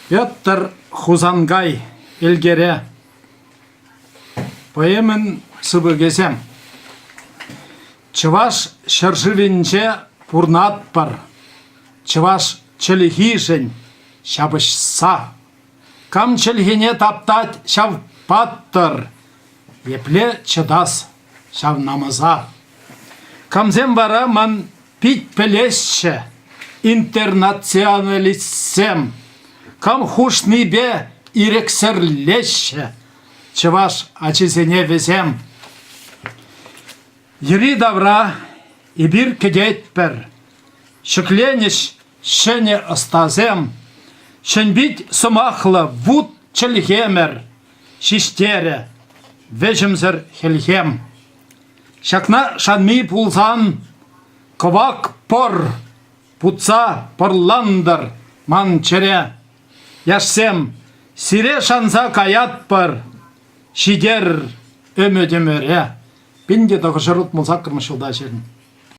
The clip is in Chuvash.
Петр Хусанкай Элкере поэмӑн сыпӑкӗсем. Чӑваш ҫӗршывӗнче пурӑнатпӑр, чӑваш чӗлхишӗн ҫапӑҫса. Кам чӗлхене таптать ҫав паттӑр, епле чӑтас ҫав намӑса. Камсем вара ман пит пӗлесчӗ, интернационалистсем, кам хушнипе ирӗксӗрлеҫҫӗ чӑваш ачисене вӗсем. Йӗри-тавра эпир кӗтетпӗр, ҫӗкленӗҫ ҫӗнӗ ӑстасем, ҫӗнпит сӑмахлӑ вут чӗлхемӗр ҫиҫтерӗ вӗҫӗмсӗр хӗлхем. Ҫакна шанми пулсан кӑвак пӑр путса пӑрлантӑр ман чӗре. Яшсем, сире шанса каятпӑр, ҫитер ӗмӗтӗмӗре. 1968 ҫулта ҫырнӑ.